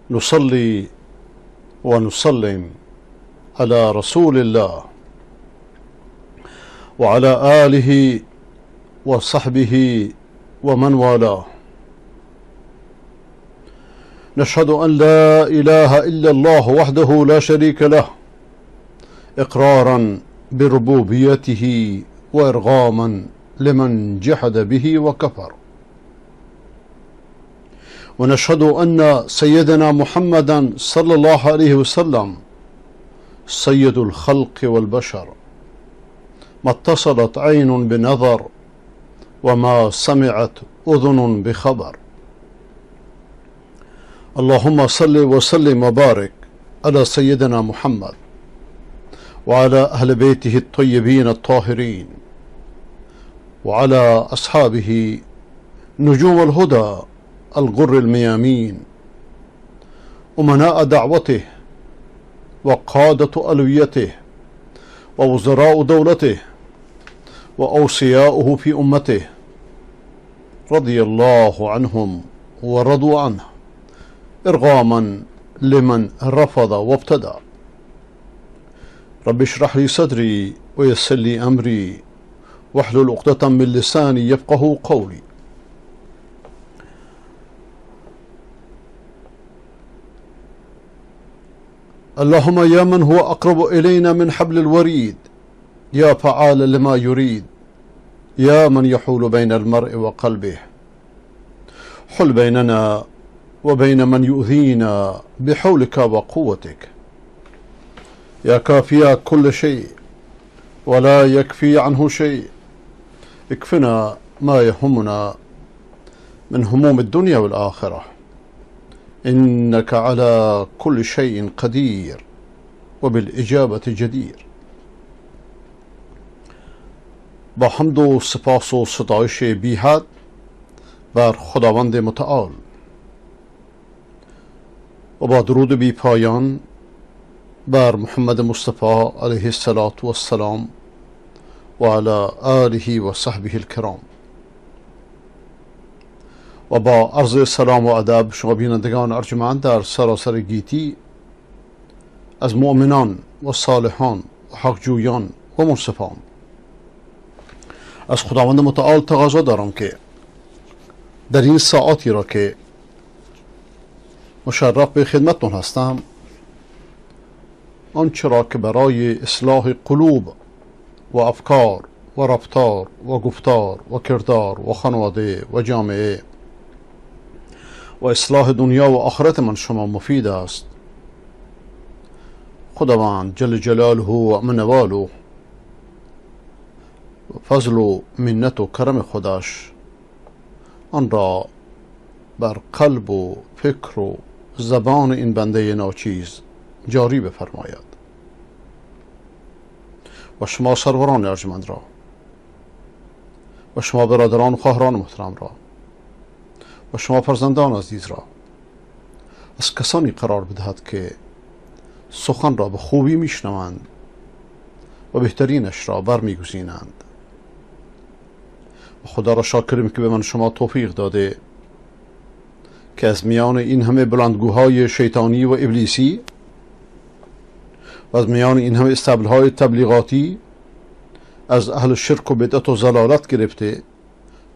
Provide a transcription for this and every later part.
نصلي ونسلم على رسول الله وعلى آله وصحبه ومن والاه. نشهد أن لا إله إلا الله وحده لا شريك له، إقرارا بربوبيته وإرغاما لمن جحد به وكفر. ونشهد أن سيدنا محمدا صلى الله عليه وسلم سيد الخلق والبشر، ما اتصلت عين بنظر وما سمعت أذن بخبر. اللهم صل وسلم وبارك على سيدنا محمد وعلى أهل بيته الطيبين الطاهرين وعلى أصحابه نجوم الهدى الغر الميامين، أمناء دعوته وقادة ألويته ووزراء دولته وأوصياؤه في أمته، رضي الله عنهم ورضوا عنه، إرغاما لمن رفض وابتدى. رب اشرح لي صدري ويسر لي أمري واحلل عقدة من لساني يفقه قولي. اللهم يا من هو أقرب إلينا من حبل الوريد، يا فعال لما يريد، يا من يحول بين المرء وقلبه، حل بيننا وبين من يؤذينا بحولك وقوتك، يا كافي كل شيء ولا يكفي عنه شيء، اكفنا ما يهمنا من هموم الدنيا والآخرة، إنك على كل شيء قدير وبالإجابة جدير. با حمد و سپاس و ستایش بی حد بر خداوند متعال و با درود بی پایان بر محمد مصطفی علیه الصلاة والسلام و علی آله و صحبه الکرام. و با عرض سلام و ادب شما بینندگان ارجمند در سراسر گیتی، از مؤمنان و صالحان و حقجویان و منصفان، از خداوند متعال تقاضا دارم که در این ساعاتی را که مشرف به خدمتتون هستم، آنچه را که برای اصلاح قلوب و افکار و رفتار و گفتار و کردار و خانواده و جامعه و اصلاح دنیا و آخرت من شما مفید است، خداوند جل جلاله و منواله فضل و منت و کرم خودش آن را بر قلب و فکر و زبان این بنده ناچیز جاری بفرماید. و شما سروران ارجمند را و شما برادران و خواهران محترم را و شما فرزندان عزیز را از کسانی قرار بدهد که سخن را به خوبی میشنوند و بهترینش را برمیگزینند. و خدا را شاکریم که به من شما توفیق داده که از میان این همه بلندگوهای شیطانی و ابلیسی و از میان این همه استبلهای تبلیغاتی، از اهل شرک و بدعت و ضلالت گرفته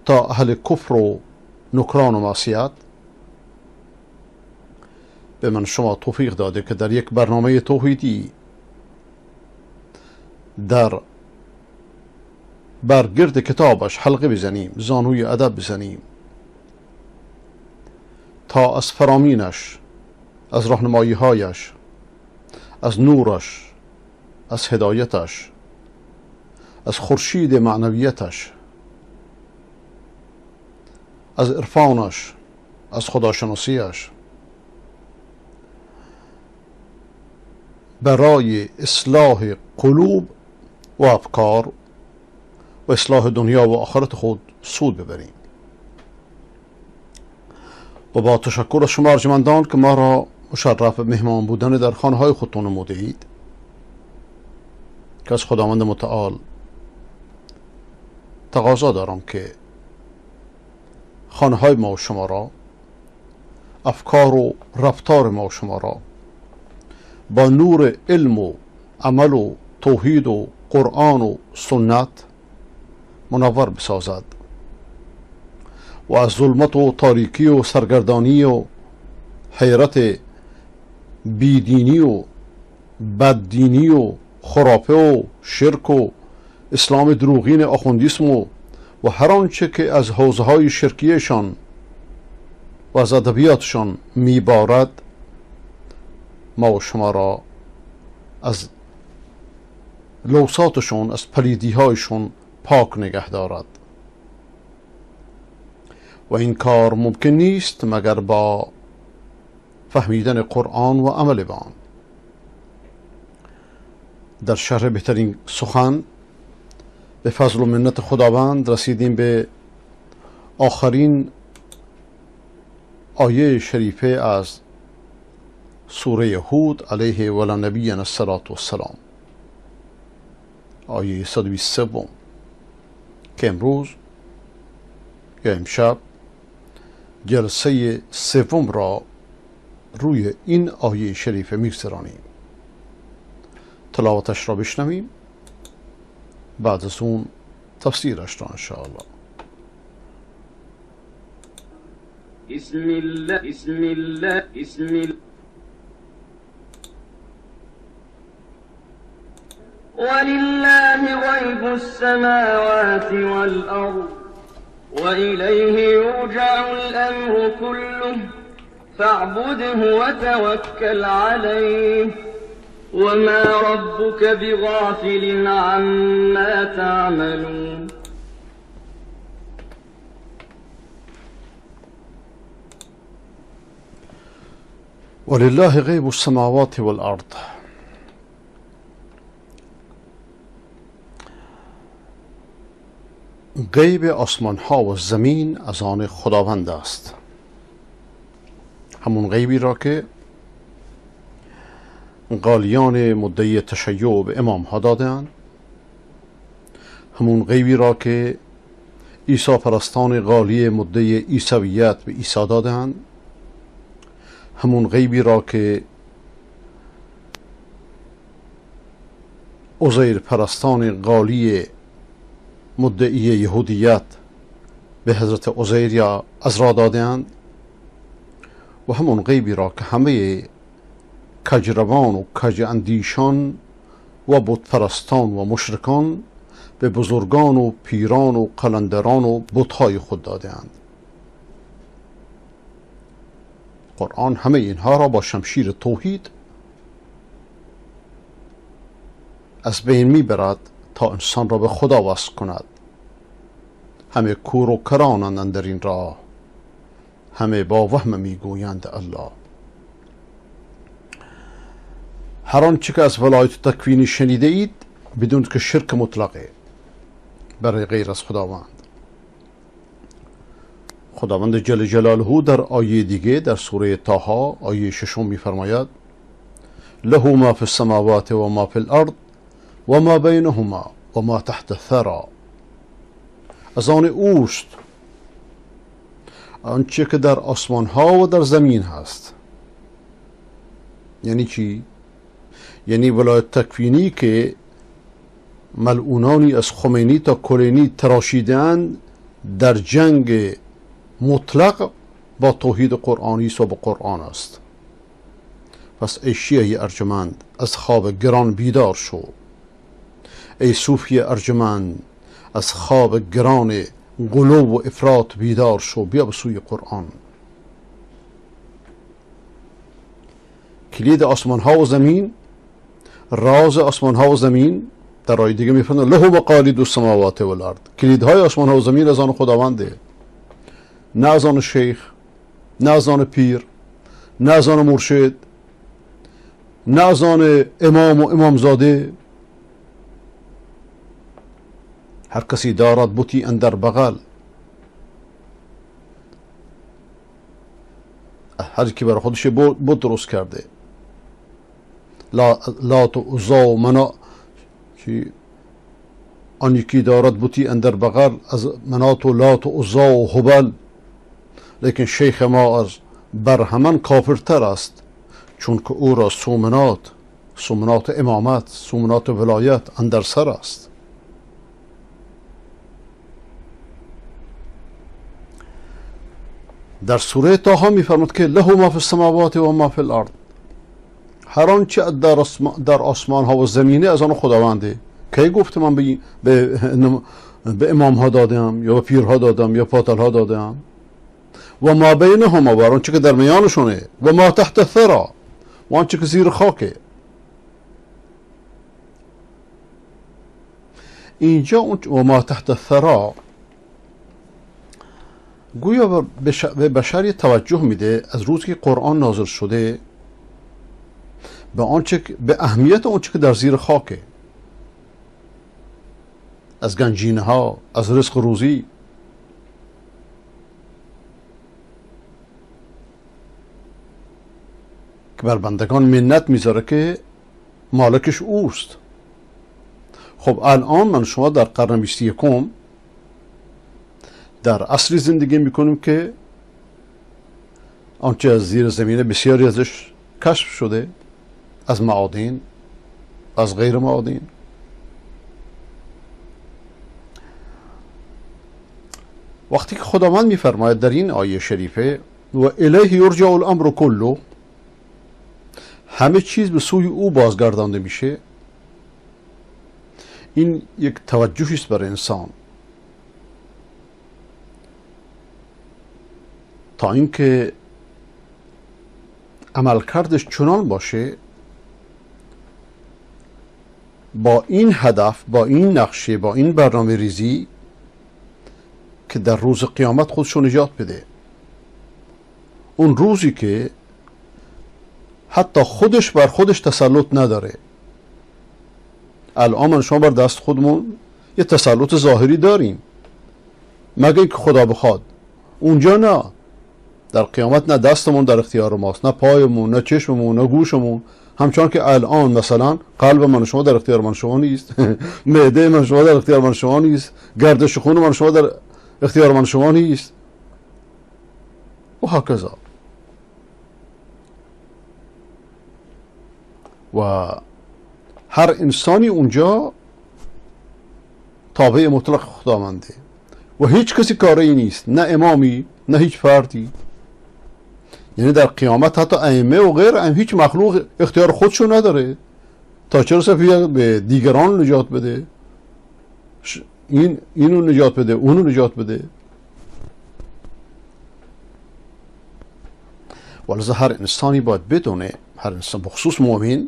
تا اهل کفر و نکران و معصیت، به من شما توفیق داده که در یک برنامه توحیدی در برگرد کتابش حلقه بزنیم، زانوی ادب بزنیم تا از فرامینش، از راهنمایی‌هایش، از نورش، از هدایتش، از خورشید معنویتش، از عرفانش، از خداشناسیش برای اصلاح قلوب و افکار و اصلاح دنیا و آخرت خود سود ببریم. و با تشکر از شما ارجمندان که ما را مشرف مهمان بودن در خانه های خودتون نموده اید، که از خداوند متعال تقاضا دارم که خانه های ما و شما را افکار و رفتار ما و شما را با نور علم و عمل و توحید و قرآن و سنت منور بسازد و از ظلمت و تاریکی و سرگردانی و حیرت بیدینی و بددینی و خرافه و شرک و اسلام دروغین آخوندیسم و هر آنچه که از حوزه های شرکیشان و از ادبیاتشان میبارد، ما و شما را از لوساتشون، از پلیدی هایشون پاک نگه دارد. و این کار ممکن نیست مگر با فهمیدن قرآن و عمل به آن. در شرح بهترین سخن به فضل و منت خداوند رسیدیم به آخرین آیه شریفه از سوره هود علیه و علی نبینا الصلاة والسلام، آیه 123 که امروز یا امشب جلسه سوم را روی این آیه شریفه میگذرانیم. تلاوتش را بشنویم، بعد از اون تفسیرش را انشاءالله. بسم الله بسم الله بسم الله. ولله غیب السماوات والأرض وإليه يرجع الأمر كله فاعبده وتوكل عليه وما ربك بغافل عما تعملون. ولله غیب السماوات والأرض. غیب آسمان ها و زمین از آن خداوند است، همون غیبی را که غالیان مدعی تشیع به امام ها دادند، همون غیبی را که عیسی پرستان غالی مدعی عیسویت به عیسی دادند، همون غیبی را که عزیر پرستان غالی مدعی یهودیت به حضرت عزیر یا عزرا دادند، و همون غیبی را که همه کجروان و کج اندیشان و بتپرستان و مشرکان به بزرگان و پیران و قلندران و بتهای خود دادند. قرآن همه اینها را با شمشیر توحید از بین میبرد تا انسان را به خدا وصل کند. همه کور و کرانند در این راه، همه با وهم میگویند الله. هر آنچه که از ولایت تکوینی شنیده اید بدون که شرک مطلقه برای غیر از خداوند. خداوند جل جلاله در آیه دیگه در سوره طه آیه 6 میفرماید له ما فی السماوات و ما فی الارض و ما بینهما و ما تحت الثرى. از آن اوست آنچه که در آسمان ها و در زمین هست. یعنی چی؟ یعنی ولایت تکوینی که ملعونانی از خمینی تا کلینی تراشیدند در جنگ مطلق با توحید قرآنی و با قرآن است. پس ای شیعه ارجمند از خواب گران بیدار شو، ای صوفی ارجمند از خواب گران غلو و افراط بیدار شو، بیا به سوی قرآن. کلید آسمان ها و زمین، راز آسمان ها و زمین در آیه دیگه میفرماید له مقالید السماوات والارض. کلیدهای آسمان ها و زمین از آن خداونده، نه از آن شیخ، نه از آن پیر، نه از آن مرشد، نه از آن امام و امامزاده. هر کسی دارد بتی اندر بغل، هر کی برای خودش بت درست کرده. لات و عزا و منا، آن یکی دارد بتی اندر بغل از منات و لات و عزا و هبل، لیکن شیخ ما از بر همان کافرتر است، چون که او را سومنات امامت، سومنات ولایت اندر سر است. در سوره طه میفرماد که له ما فی السماوات و ما فی الارض، هر آنچه در آسمان ها و زمینه از آن خداونده. کی گفت من به امام ها دادم یا به پیرها دادم یا پاتل ها دادم؟ و ما بینهما، و آنچه که در میانشونه، و ما تحت الثرى، و آنچه که زیر خاکه. اینجا و ما تحت الثرى گویا به بشر توجه میده از روزی که قرآن نازل شده به آنچه، به اهمیت آنچه که در زیر خاکه، از گنجینه ها، از رزق روزی. که بر بندگان منت میذاره که مالکش اوست. خب الان من شما در قرن 21 در عصری زندگی میکنیم که آنچه از زیر زمینه بسیاری ازش کشف شده، از معادن، از غیر معادن. وقتی که خداوند میفرماید در این آیه شریفه و الیه یرجع الامر کله، همه چیز به سوی او بازگردانده میشه، این یک توجهی است برای انسان تا اینکه عملکردش چنان باشه با این هدف، با این نقشه، با این برنامه ریزی که در روز قیامت خودشو نجات بده. اون روزی که حتی خودش بر خودش تسلط نداره. الان من شما بر دست خودمون یه تسلط ظاهری داریم، مگه اینکه خدا بخواد. اونجا نه، در قیامت نه دستمون در اختیار ماست، نه پایمون، نه چشممون، نه گوشمون. همچنان که الان مثلا قلب من شما در اختیار من شما نیست، معده من شما در اختیار من شما نیست، گردش خون من شما در اختیار من شما نیست، و هکذا. و هر انسانی اونجا تابع مطلق خداونده و هیچ کسی کاری نیست، نه امامی، نه هیچ فردی. یعنی در قیامت حتی ائمه و غیر ائمه، هیچ مخلوق اختیار خودشو نداره تا چه رسه به دیگران نجات بده، اینو نجات بده، اونو نجات بده. ولذا هر انسانی باید بدونه، هر انسان بخصوص مؤمن،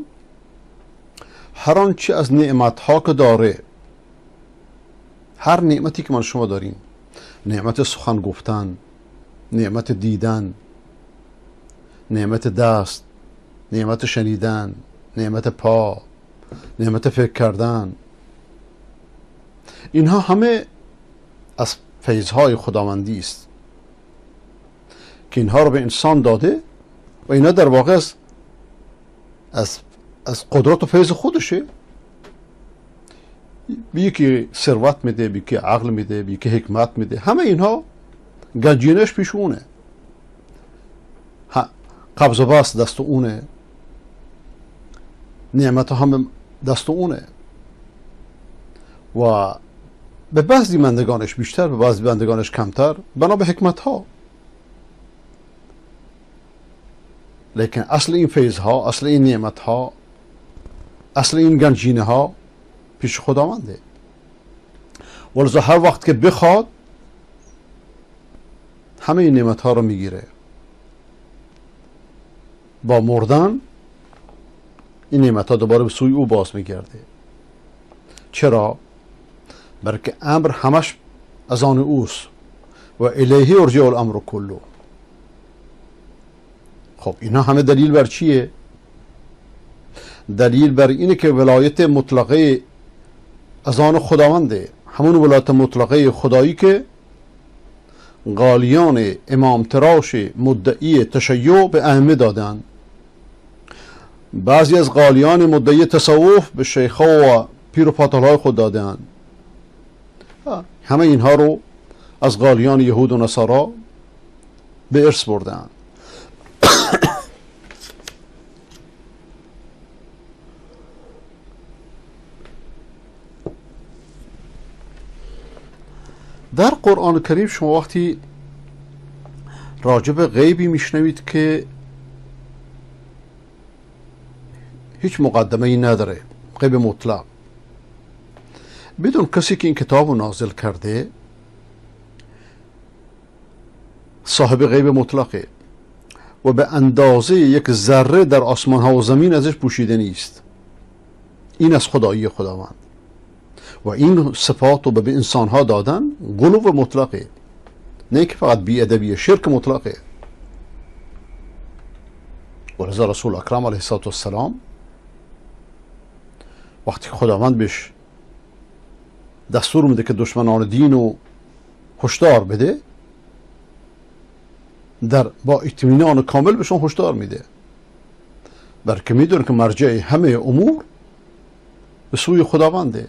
هر آنچه از نعمت ها که داره، هر نعمتی که من شما داریم، نعمت سخن گفتن، نعمت دیدن، نعمت دست، نعمت شنیدن، نعمت پا، نعمت فکر کردن، اینها همه از فیضهای خداوندی است که اینها رو به انسان داده و اینها در واقع از قدرت و فیض خودشه. به یکی ثروت میده، به یکی عقل میده، به یکی حکمت میده، همه اینها گنجینش پیش اونه، قبض و بسط دست اونه، نعمت هم دست اونه و به بعضی بندگانش بیشتر، به بعضی بندگانش کمتر، بنا به حکمت ها. لیکن اصل این فیض ها، اصل این نعمت ها، اصل این گنجینه ها پیش خداونده. ولذا هر وقت که بخواد همه این نعمت ها رو میگیره. با مردن این نعمت ها دوباره به سوی او باز میگرده. چرا؟ برای که امر همش از آن اوست و الیه یرجع الامر کله. خب اینا همه دلیل بر چیه؟ دلیل بر اینه که ولایت مطلقه از آن خداونده، همون ولایت مطلقه خدایی که غالیان امام تراش مدعی تشیع به ائمه دادن. بعضی از غالیان مدعی تصوف به شیخ و پیر و پاتالهای خود دادن. همه اینها رو از غالیان یهود و نصارا به ارث بردن. در قرآن کریم شما وقتی راجب غیبی میشنوید که هیچ مقدمه ای نداره، غیب مطلق، بدون کسی که این کتاب رو نازل کرده صاحب غیب مطلقه و به اندازه یک ذره در آسمان ها و زمین ازش پوشیده نیست. این از خدایی خداوند و این صفات رو به انسان ها دادن غلو مطلقه، نه که فقط بی ادبیه، شرک مطلقه. و لذا رسول اکرم علیه الصلاة والسلام وقتی خداوند بهش دستور میده که دشمنان دین رو هشدار بده، در با اطمینان کامل بهشون هشدار میده، بلکه میدونه که مرجع همه امور به سوی خداونده.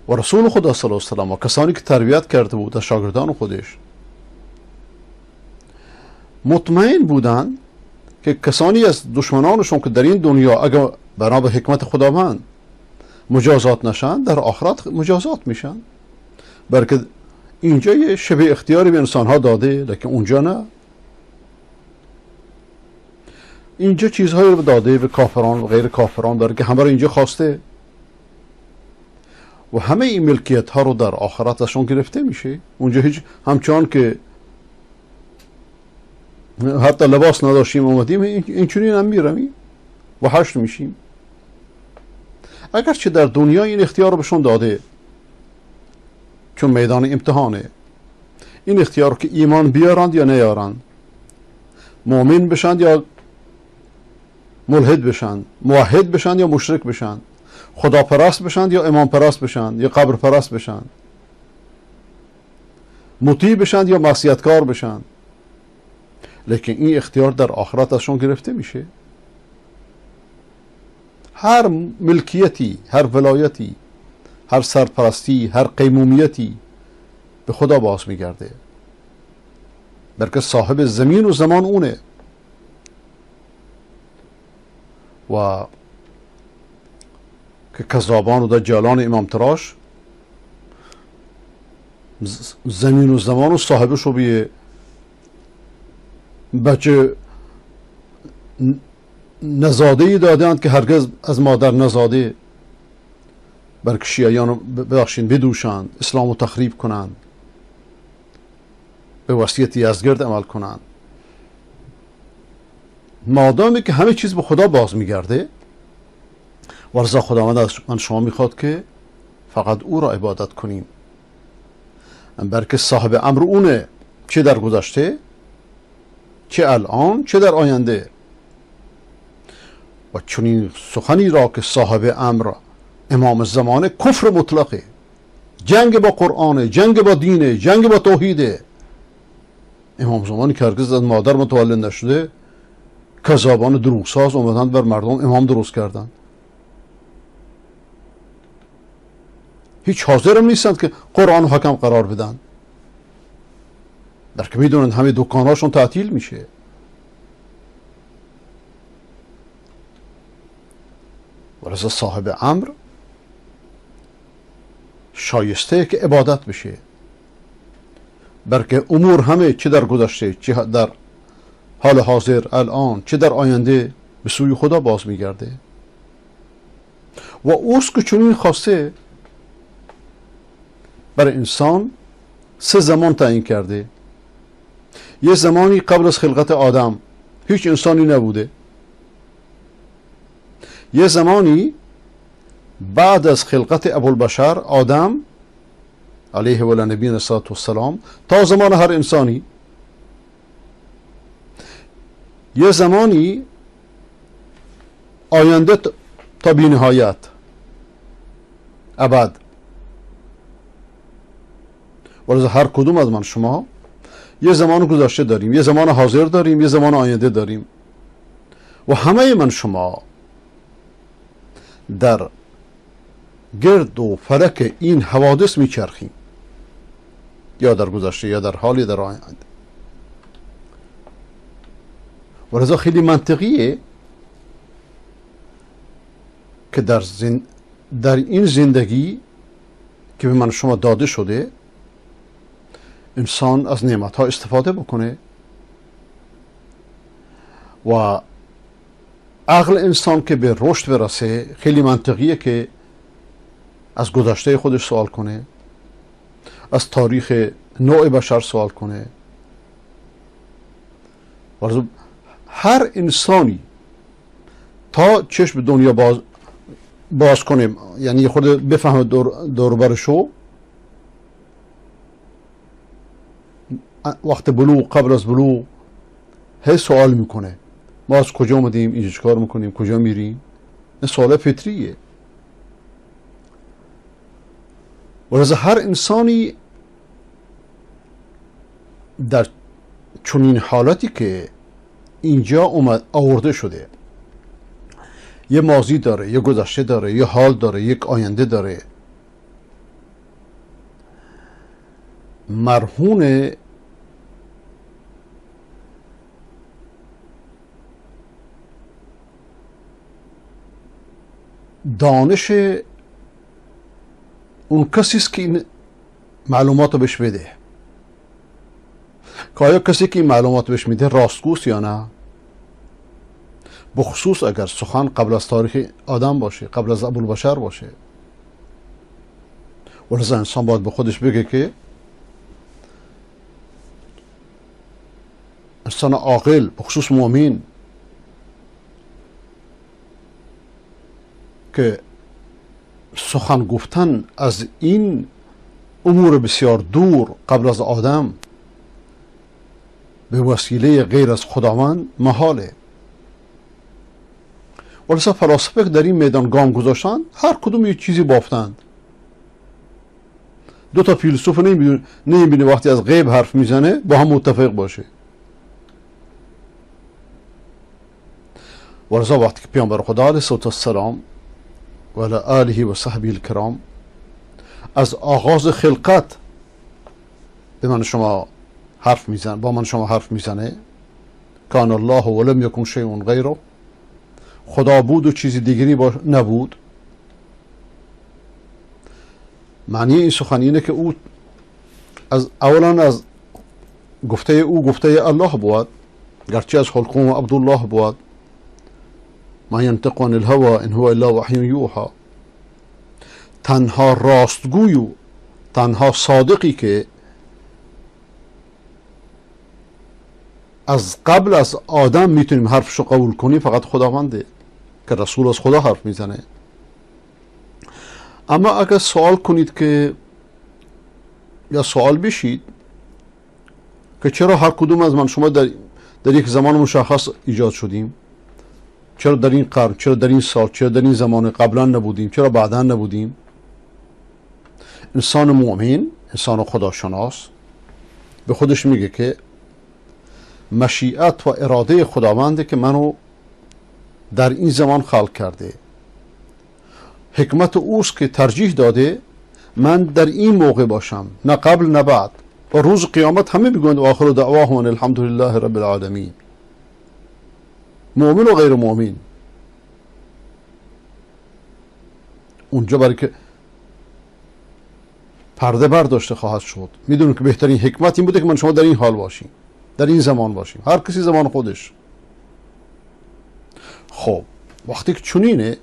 و رسول خدا صلی الله علیه و سلم و کسانی که تربیت کرده بود از شاگردان خودش مطمئن بودند که کسانی از دشمنانشون که در این دنیا اگر بنا به حکمت خداوند مجازات نشن، در آخرت مجازات میشن. بلکه اینجا یه شبه اختیاری به انسانها داده، لیکن اونجا نه. اینجا چیزهایی رو داده به کافران و غیر کافران، بلکه همه رو اینجا خواسته و همه این ملکیت ها رو در آخرت ازشون گرفته میشه. اونجا هیچ، همچنان که حتی لباس نداشتیم اومدیم، اینچنین هم میرمیم و حشر میشیم. اگرچه در دنیا این اختیار رو بهشون داده، چون میدان امتحانه، این اختیار رو که ایمان بیارند یا نیارند، مؤمن بشند یا ملحد بشند، موحد بشند یا مشرک بشند، خداپرست بشند یا امام پرست بشند یا قبر پرست بشند، مطیع بشند یا معصیتکار بشند. لیکن این اختیار در آخرت ازشون گرفته میشه. هر ملکیتی، هر ولایتی، هر سرپرستی، هر قیمومیتی به خدا باز میگرده، بلکه صاحب زمین و زمان اونه. و که کذابان و دجالان امام تراش زمین و زمان و صاحبش رو به بچه نزاده دادند که هرگز از مادر نزاده، بلکه شیعیان رو ببخشین بدوشند، اسلام رو تخریب کنند، به وصیت یزدگرد عمل کنند. مادامی که همه چیز به خدا باز میگرده، و رضا خداوند از من شما میخواد که فقط او را عبادت کنیم، بلکه صاحب امر اونه، چه در گذشته، چه الان، چه در آینده. و چنین سخنی را که صاحب امر امام زمانه، کفر مطلقه، جنگ با قرآن، جنگ با دینه، جنگ با توحیده. امام زمانی که هرگز از مادر متولد نشده، کذابان دروغساز اومدند بر مردم امام درست کردند. هیچ حاضرم نیستند که قرآن حکم قرار بدن، در که میدونند همه دکانهاشون تعطیل میشه. ولذا صاحب امر شایسته که عبادت بشه، بلکه امور همه چه در گذشته، چه در حال حاضر الان، چه در آینده به سوی خدا باز میگرده. و اوست که چنین خواسته برای انسان سه زمان تعیین کرده. یه زمانی قبل از خلقت آدم هیچ انسانی نبوده، یه زمانی بعد از خلقت ابوالبشر آدم علیه و علی نبینا الصلاة والسلام تا زمان هر انسانی، یه زمانی آینده تا بی نهایت ابد. ولذا هر کدوم از من شما یه زمان گذشته داریم، یه زمان حاضر داریم، یه زمان آینده داریم، و همه من شما در گرد و فلک این حوادث میچرخیم، یا در گذشته یا در حال یا در آینده. ولذا خیلی منطقیه که در این زندگی که به من شما داده شده انسان از نعمت ها استفاده بکنه و عقل انسان که به رشد برسه خیلی منطقیه که از گذشته خودش سوال کنه، از تاریخ نوع بشر سوال کنه. هر انسانی تا چشم دنیا باز کنه، یعنی خود بفهمه دور برشو، وقت بلوغ، قبل از بلوغ هی سوال میکنه ما از کجا اومدیم، اینجا چیکار میکنیم، کجا میریم. این سوال فطریه. ولذا هر انسانی در چنین حالتی که اینجا اومد آورده شده، یه ماضی داره، یه گذشته داره، یه حال داره، یک آینده داره، مرهون دانش اون کسی است که این معلومات رو بهش بده. که آیا کسی که این معلومات بهش میده راستگوست یا نه؟ بخصوص اگر سخن قبل از تاریخ آدم باشه، قبل از ابوالبشر باشه. ولذا انسان باید به خودش بگه که انسان عاقل، بخصوص مؤمن، که سخن گفتن از این امور بسیار دور قبل از آدم به وسیله غیر از خداوند محاله. ولذا فلاسفه که در این میدان گام گذاشتند هر کدوم یه چیزی بافتند. دو تا فیلسوف نمیبینه وقتی از غیب حرف میزنه با هم متفق باشه. ولذا وقتی که پیامبر خدا علیه السلام و علی آله و صحبه الکرام از آغاز خلقت به من شما حرف میزنه، با من شما حرف میزنه، کان الله ولم یکن شیء غیره، خدا بود و چیزی دیگری نبود. معنی این سخن اینه که او از اولا از گفته او گفته الله بود، گرچه از خلقون عبدالله بود، ما ینطق عن الهوى ان هو الا وحی یوحى. تنها راستگوی و تنها صادقی که از قبل از آدم میتونیم حرفشو قبول کنیم فقط خداونده که رسول از خدا حرف میزنه. اما اگر سوال کنید که یا سوال بشید که چرا هر کدوم از من شما در یک زمان مشخص ایجاد شدیم، چرا در این قرن، چرا در این سال، چرا در این زمان، قبلا نبودیم، چرا بعدا نبودیم؟ انسان مؤمن، انسان خداشناس به خودش میگه که مشیعت و اراده خداونده که منو در این زمان خلق کرده، حکمت اوست که ترجیح داده من در این موقع باشم، نه قبل نه بعد. و روز قیامت همه میگویند آخر دعواهم ان الحمد لله رب العالمین، مؤمن و غیر مؤمن. اونجا برای که پرده برداشته خواهد شد، میدونیم که بهترین حکمت این بوده که من شما در این حال باشیم، در این زمان باشیم، هر کسی زمان خودش. خب وقتی که چنینه،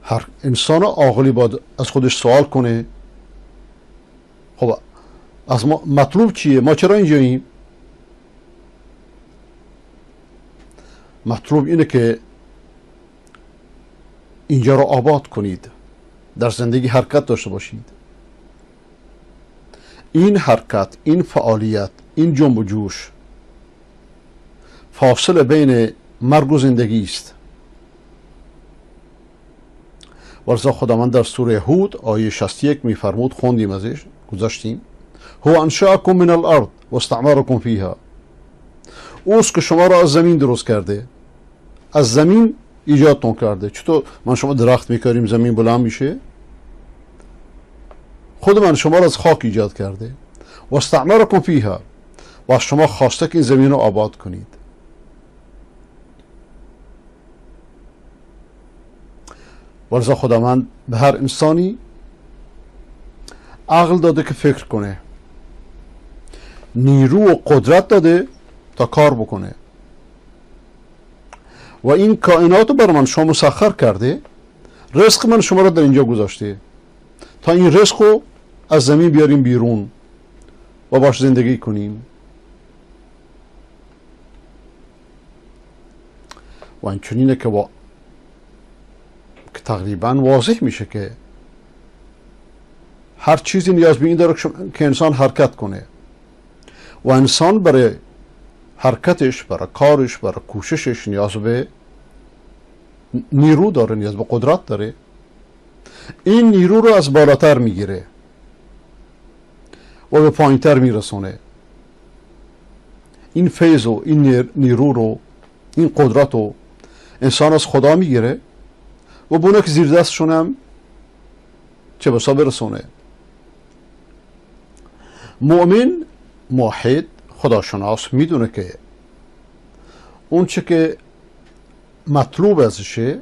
هر انسان عاقلی باید از خودش سوال کنه خب از ما مطلوب چیه، ما چرا اینجاییم؟ مطلوب اینه که اینجا رو آباد کنید، در زندگی حرکت داشته باشید. این حرکت، این فعالیت، این جنب و جوش فاصله بین مرگ و زندگی است. ولذا خداوند در سوره هود آیه 61 میفرمود، خوندیم ازش گذاشتیم، هو انشأکم من الارض واستعمرکم فیها، اوست که شما را از زمین درست کرده، از زمین ایجادتون کرده. چطور من شما درخت میکاریم زمین بلند میشه؟ خود من شما را از خاک ایجاد کرده. واستعمرکم فیها، و از شما خواسته که این زمین رو آباد کنید. ولذا خداوند به هر انسانی عقل داده که فکر کنه، نیرو و قدرت داده تا کار بکنه و این کائنات رو بر من شما مسخر کرده، رزق من شما رو در اینجا گذاشته تا این رزق رو از زمین بیاریم بیرون و باش زندگی کنیم. و این چنینه که تقریبا واضح میشه که هر چیزی نیاز به این داره که انسان حرکت کنه و انسان برای حرکتش، برای کارش، برای کوششش نیاز به نیرو داره، نیاز به قدرت داره. این نیرو رو از بالاتر میگیره و به پایینتر میرسونه. این فیض و این نیرو رو، این قدرت رو انسان از خدا میگیره و بونه که زیر دستشون هم چه بسا برسونه. مؤمن موحد خداشناس میدونه که اون چه که مطلوب ازشه،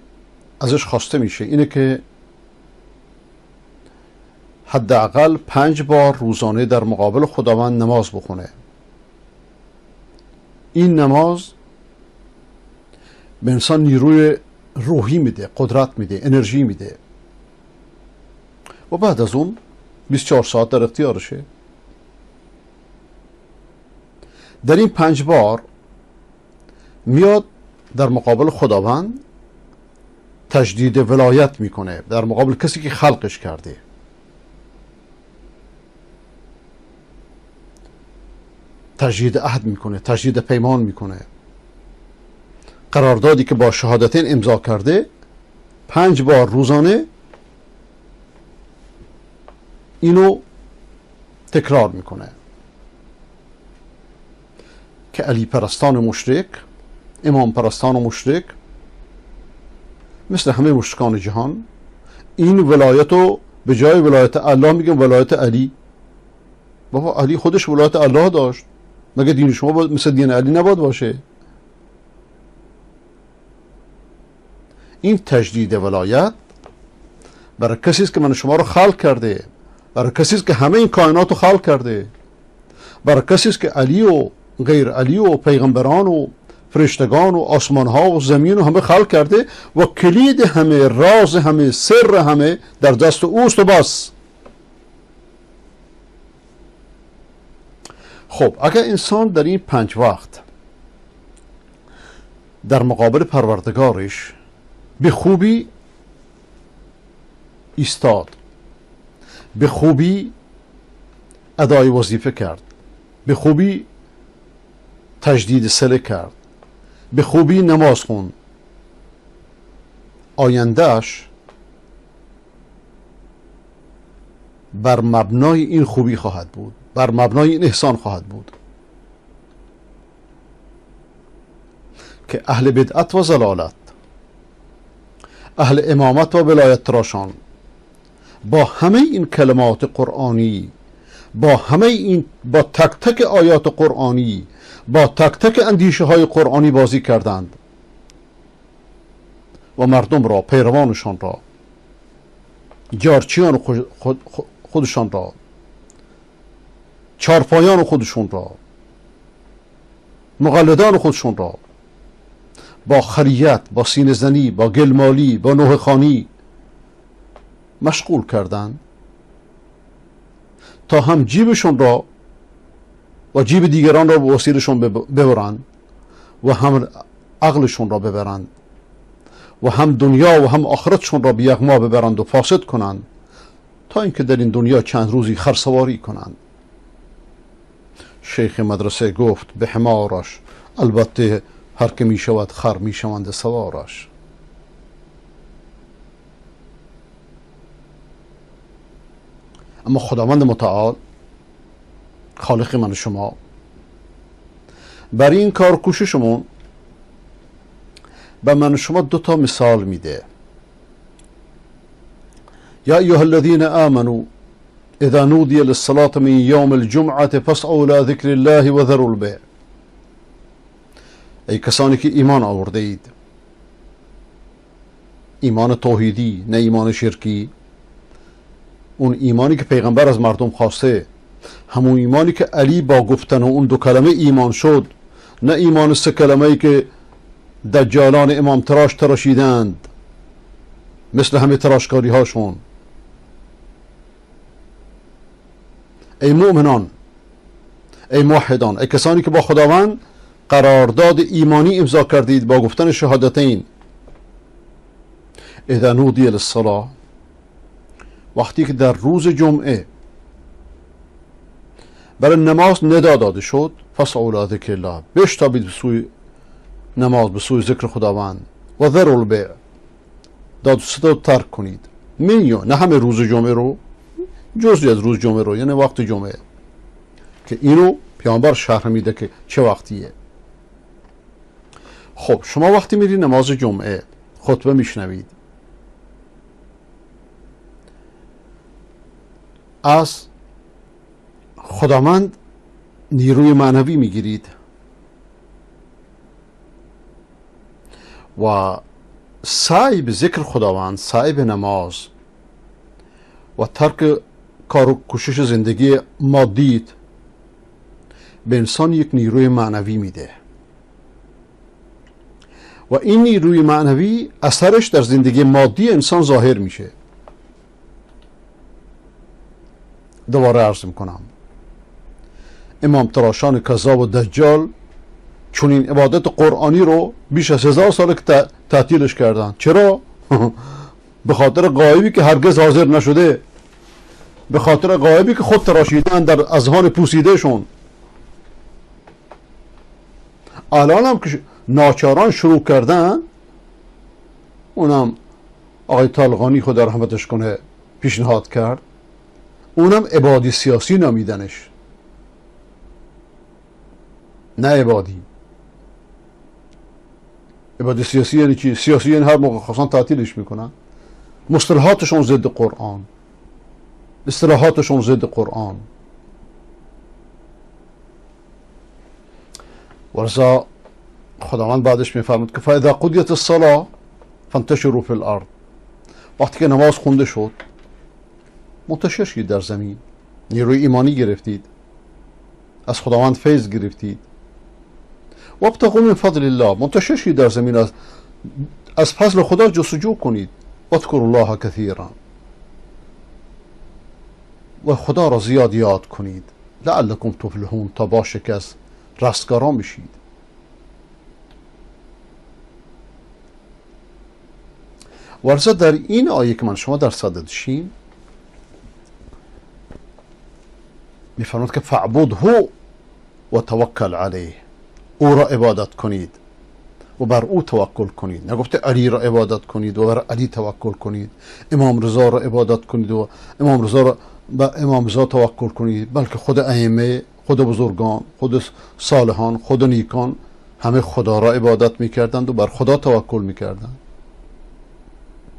ازش خواسته میشه، اینه که حداقل 5 بار روزانه در مقابل خداوند نماز بخونه. این نماز به انسان نیروی روحی میده، قدرت میده، انرژی میده و بعد از اون 24 ساعت در اختیارشه. در این 5 بار میاد در مقابل خداوند تجدید ولایت میکنه، در مقابل کسی که خلقش کرده. تجدید عهد میکنه، تجدید پیمان میکنه. قراردادی که با شهادتین امضا کرده 5 بار روزانه اینو تکرار میکنه که علی پرستان مشرک، امام پرستان مشرک، مثل همه مشرکان جهان این ولایت رو به جای ولایت الله میگن ولایت علی. بابا علی خودش ولایت الله داشت، مگه دین شما مثل دین علی نباید باشه؟ این تجدید ولایت برای کسی است که من شما رو خلق کرده، برای کسی است که همه این کائنات رو خلق کرده، برای کسی است که علی و غیر علی و پیغمبران و فرشتگان و آسمان ها و زمین و همه خلق کرده و کلید همه، راز همه، سر همه در دست اوست و بس. خب اگر انسان در این 5 وقت در مقابل پروردگارش به خوبی ایستاد، به خوبی ادای وظیفه کرد، به خوبی تجدید صله کرد، به خوبی نماز خوند، آیندهش بر مبنای این خوبی خواهد بود، بر مبنای این احسان خواهد بود که اهل بدعت و ضلالت، اهل امامت و ولایت تراشان با همه این کلمات قرآنی، با همه این، با تک تک آیات قرآنی، با تک تک اندیشه های قرآنی بازی کردند و مردم را، پیروانشان را، جارچیان خودشان را، چارپایان خودشون را، مقلدان خودشون را با خریت، با سینه زنی، با گلمالی، با نوحه خوانی مشغول کردند تا هم جیبشون را و جیب دیگران را به وسیلشون ببرند و هم عقلشون را ببرند و هم دنیا و هم آخرتشون را به یغما ببرند و فاسد کنند تا اینکه در این دنیا چند روزی خرسواری کنند. شیخ مدرسه گفت به حمارش، البته هر که می شود خر می شوند سوارش. اما خداوند متعال خالق من و شما برای این کار کوششمون به من و شما 2 تا مثال میده. یا ایها الذین آمنوا اذا نودی للصلاة من یوم الجمعة فاسعوا الى ذکر الله وذروا البیع. ای کسانی که ایمان آورده اید، ایمان توحیدی نه ایمان شرکی، اون ایمانی که پیغمبر از مردم خواسته، همون ایمانی که علی با گفتن اون دو کلمه ایمان شد، نه ایمان سه کلمه ای که دجالان امام تراش تراشیدند مثل همه تراشکاری هاشون. ای مؤمنان، ای موحدان، ای کسانی که با خداوند قرارداد ایمانی امضا کردید با گفتن شهادتین، اذا نودی للصلاة، وقتی که در روز جمعه برای نماز ندا داده شد، فاسعوا الی ذکر الله، بشتابید به سوی نماز، به سوی ذکر خداوند، و ذروا البیع، داد و ستد ترک کنید. منیو، نه همه روز جمعه رو، جزئی از روز جمعه رو، یعنی وقت جمعه، که اینو پیامبر شرح میده که چه وقتیه. خب شما وقتی میری نماز جمعه خطبه میشنوید، از خداوند نیروی معنوی میگیرید و سعی به ذکر خداوند، سعی به نماز و ترک کار و کوشش زندگی مادیت به انسان یک نیروی معنوی میده و این نیروی معنوی اثرش در زندگی مادی انسان ظاهر میشه. دوباره عرض میکنم، امام تراشان کذاب و دجال چون این عبادت قرآنی رو بیش از 1000 سال که تعطیلش کردن. چرا؟ به خاطر غایبی که هرگز حاضر نشده، به خاطر غایبی که خود تراشیدن در اذهان پوسیده شون. الان هم که ناچاران شروع کردن، اونم آقای طالقانی خدا رحمتش کنه پیشنهاد کرد، اونم عبادی سیاسی نامیدنش، نه عبادی. عبادی سیاسی یعنی چی؟ سیاسی یعنی هر موقع خواستن تعطیلش میکنن. مصطلحاتشون ضد قرآن، اصطلاحاتشون ضد قرآن. ولذا خداوند بعدش میفرمود که فاذا قضیت الصلاه فانتشروا فی الارض، وقتی که نماز خونده شد منتشر شید در زمین، نیروی ایمانی گرفتید، از خداوند فیض گرفتید، وابتغوا من فضل الله، منتشر شید در زمین، از فضل خدا جستجو کنید، واذکروا الله کثیرا، و خدا را زیاد یاد کنید، لعلکم تفلحون، تا باشه که از رستگاران بشید. ولذا در این آیه که من شما در صددشیم میفرماد که فاعبده و توکل علیه، او را عبادت کنید و بر او توکل کنید. نگفته علی را عبادت کنید و بر علی توکل کنید، امام رضا را عبادت کنید و امام رضا را بر امام رضا توکل کنید، بلکه خود ائمه، خود بزرگان، خود صالحان، خود نیکان همه خدا را عبادت میکردند و بر خدا توکل میکردند.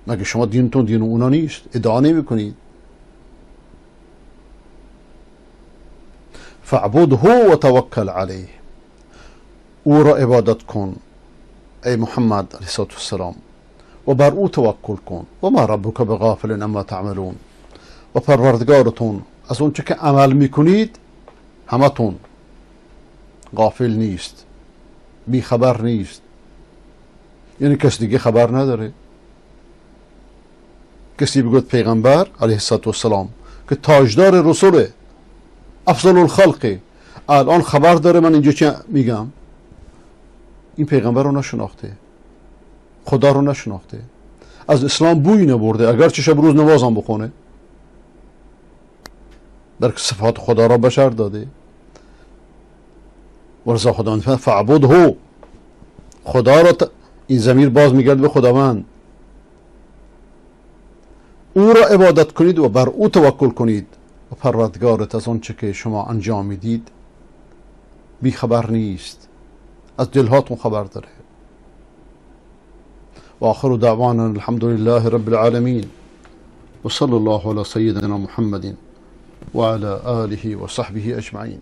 مگه شما دینتون دین اونا نیست؟ ادعا نمیکنید؟ فاعبده و توکل علیه، او را عبادت کن ای محمد علیه السلام و بر او توکل کن. و ما ربک بغافل عما تعملون، و پروردگارتون از اون چه که عمل میکنید همتون غافل نیست، بی خبر نیست. یعنی کس دیگه خبر نداره. کسی بگوید پیغمبر علیه السلام که تاجدار رسوله، افضل الخلقه، الان خبر داره من اینجا چه میگم، این پیغمبر رو نشناخته، خدا رو نشناخته، از اسلام بوی نبرده، اگرچه شب روز نمازم بخونه، در صفات خدا را بشر داده. ولذا خداوند فاعبده، خدا را این ضمیر باز میگرد به خداوند، او را عبادت کنید و بر او توکل کنید و پروردگارت از آنچه که شما انجام میدید بی خبر نیست، از دلهاتون خبر داره. و آخر دعوانا الحمد لله رب العالمین و صلی الله علی سیدنا محمد و علی آله و صحبه اجمعین.